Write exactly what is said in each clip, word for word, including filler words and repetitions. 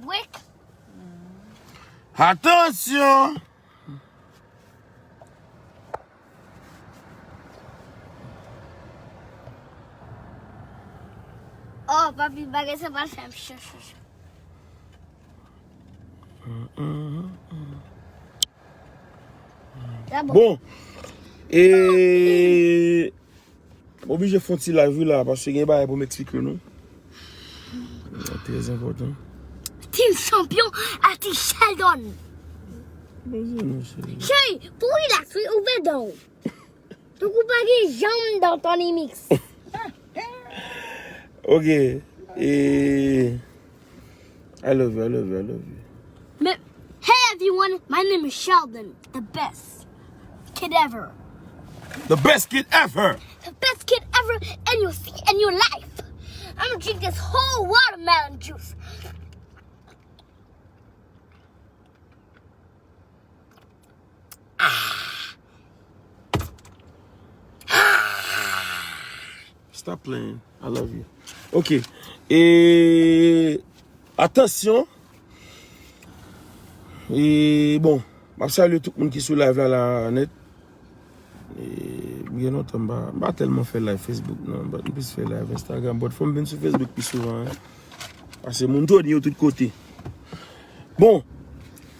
Break. Atansyon! Oh, papi, bagay sa pa fè m cho, cho, cho. Sa bon. Bon, e m oblije fè yon ti live wi la, paske gen bagay pou m eksplike nou. Trè enpòtan. Team Champion, atis Sheldon. Poze nou, cheri. Cheri, pou relax wi, ouvè dan w. Tankou pa gen janm dan Tony Mix. Ok. E I love you, I love you, I love you. But, hey everyone, my name is Sheldon, the best kid ever. The best kid ever. The best kid ever, and you'll see in your life. I'm gonna drink this whole watermelon juice. Stop playing. I love you. Ok. E atansyon. E bon, m ap salye tout moun ki sou live la la net. E m gen lontan m pa, m pa tèlman fè live Facebook non, but m plis fè live Instagram, but fò m vin sou Facebook pi souvan. Paske moun Tony yo tout kote. Bon,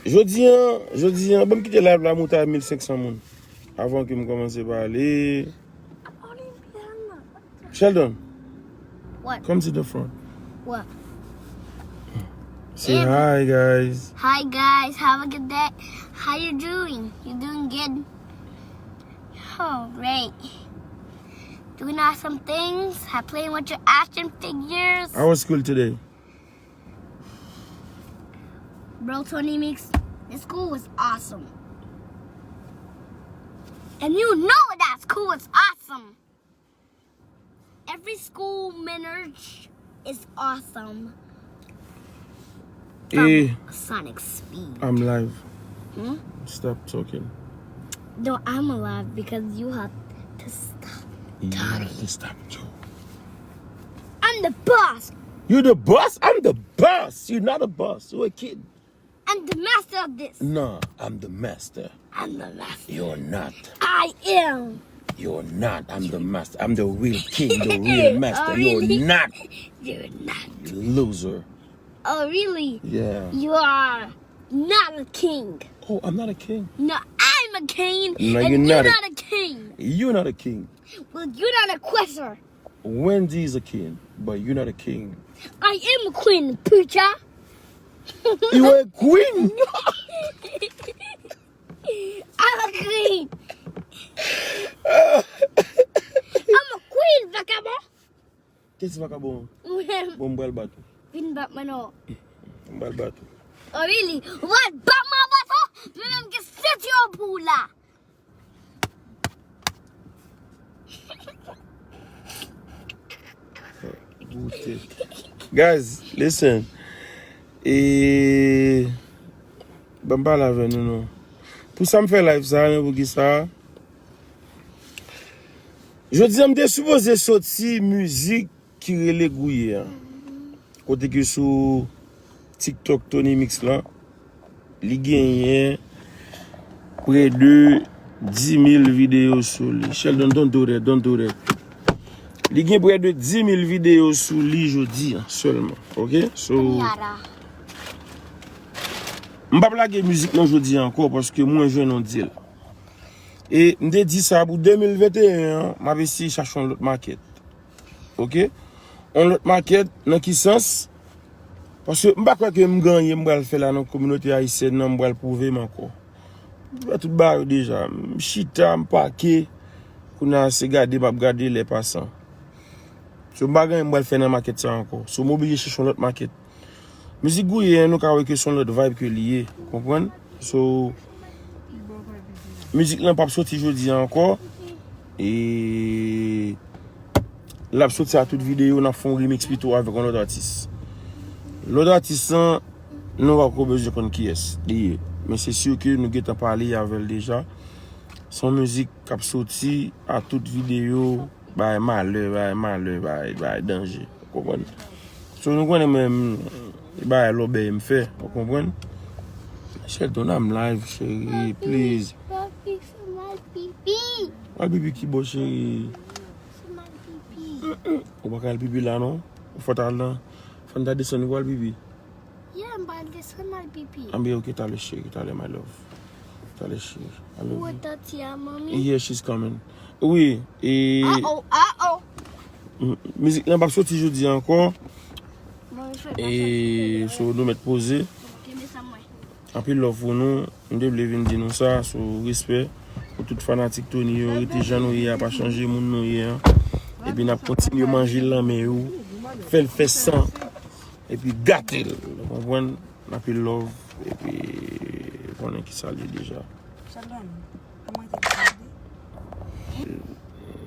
jodi an, jodi an, ban m kite live la monte a mil senk san moun. Avan ke m kòmanse pale. Sheldon, What? Come to the front. What? Say hi, guys. Hi guys, have a good day. How you doing? You doing good? All right. Doing awesome things. I playing with your action figures. How was school today? Bro, Tony Mix, the school was awesome. And you know that school was awesome. Every school manage is awesome. Eh, Sonic Speed. I'm live. Hmm? Stop talking. No, I'm alive because you have to stop. You have to stop too. I'm the boss. You the boss? I'm the boss. You're not a boss. You're a kid. I'm the master of this. No, I'm the master. I'm the master. You're not. I am. You're not. I'm the master. I'm the real king, the real master. Oh, really? You're not. You're not. You loser. Oh, really? Yeah. You are not a king. Oh, I'm not a king. No, I'm a king. No, And you're you're not a- not a king. You're not a king. Well, you're not a quasar. Wendy is a king, but you're not a king. I am a queen, Pooja. You a queen. I'm a queen. I'm a queen, vagabond. Kèsi vakabon? Bon, m pral bat ou. Vin bat mwen non. M pral bat ou. Oh, really? What? Bat mwen bat ou? Mwen menm ki senti yo pou ou la. Guys, listen. E ban m pale avè nou non. Pou sa m fè live sa, men pou ki sa? Jodi a m te sipoze soti mizik ki rele Gouye an. Kote ke sou TikTok Tony Mix lan, li genyen prè de dis mil videyo sou li. Sheldon, don't do that, don't do that. Li gen prè de dis mil videyo sou li jodi a sèlman, ok? So, Yara. M p ap lage mizik nan jodi a ankò paske mwen jwenn yon deal. E m te di sa pou de mil venteyen an, m ap eseye chache yon lòt makèt. Ok? Yon lòt makèt, nan ki sans? Paske m pa kwè ke m gen anyen m pral fè la nan kominote ayisyèn nan, m pral pwouve m ankò. M fè tout bagay yo deja. M chita, m pake. Kounye a se gade m ap gade lè pasan. So m pa gen anyen m pral fè nan makèt sa ankò. So m oblije chèche yon lòt makèt. Mizik Gouye an, nou ka wè ke se yon lòt vibe ke li ye, konprann? So, mizik lan p ap soti jodi a ankò. E l ap soti a tout videyo, n ap fè yon remix pito avèk yon lòt atis. Lòt atis lan, nou pa ko bezwen konn kiyès li ye. Men se si ke nou gentan pale avè l deja. Se yon mizik k ap soti a tout videyo, bay malè, bay malè, bay, bay danje. Konprann? So, nou konnen menm, Se bagay lòbèy m fè, ou konprann? Sheldon, I'm live, cheri, please. Papi, fè mal pipi. Al pipi ki bò, cheri? Fè mal pipi. Ou pa ka al pipi la, non? Ou fò t al nan. Fò n ta desann, ou al pipi. Yeah, m pral desann al pipi. Anben, ok, talè, cheri, talè, my love. Talè, cheri. I love Ou you. Tati a, manmi. Yeah, she's coming. Wi, e Uh-oh, uh-oh. m- mizik lan p ap soti jodi ankò. Manmi, fè E so nou mèt poze. Kenbe sa mwen. Anpil love pou nou. M te vle vin di nou sa, so respè pou tout fanatik Tony yo. Rete jan nou ye a, pa chanje moun nou ye an. Epi n ap kontinye manje l nan men yo. Fè l fè san. Epi gate l. Ou konprann? Anpil love. Epi konnen ki sa l ye deja. Sheldon, kòman te gade?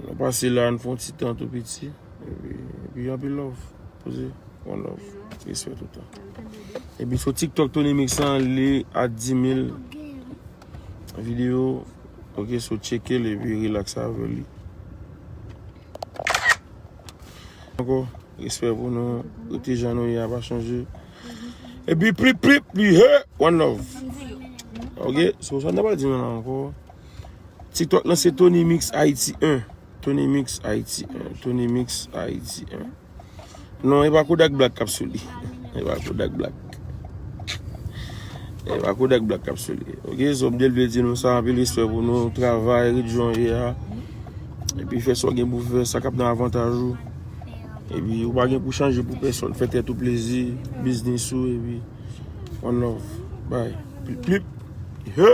Nou pase la, nou fè yon ti tan tou piti. Epi, epi anpil love. Poze. One love. Respè toutan. Epi sou TikTok Tony Mix an, li a dis mil videyo. Ok, so tcheke l epi relax avè li. Ankò, respè pou nou. Rete jan nou ye a, pa chanje. Epi plip, plip, li he, one love. Ok, so sa n ta pral di nou la ankò. TikTok lan se Tony Mix Haiti un. Tony Mix Haiti un. Tony Mix Haiti un. Non, e pa Kodak Black k ap sou li. E pa Kodak Black. E pa Kodak Black k ap sou li. Ok, so m te vle di nou sa, anpil respè pou nou, travay, ret jan w ye a. Epi fè sa w gen pou fè, sa k ap nan avantaj ou. Epi ou pa gen pou chanje pou pèsonn, fè tèt ou plezi, biznis ou, epi one love. Bye. Plip, plip. He!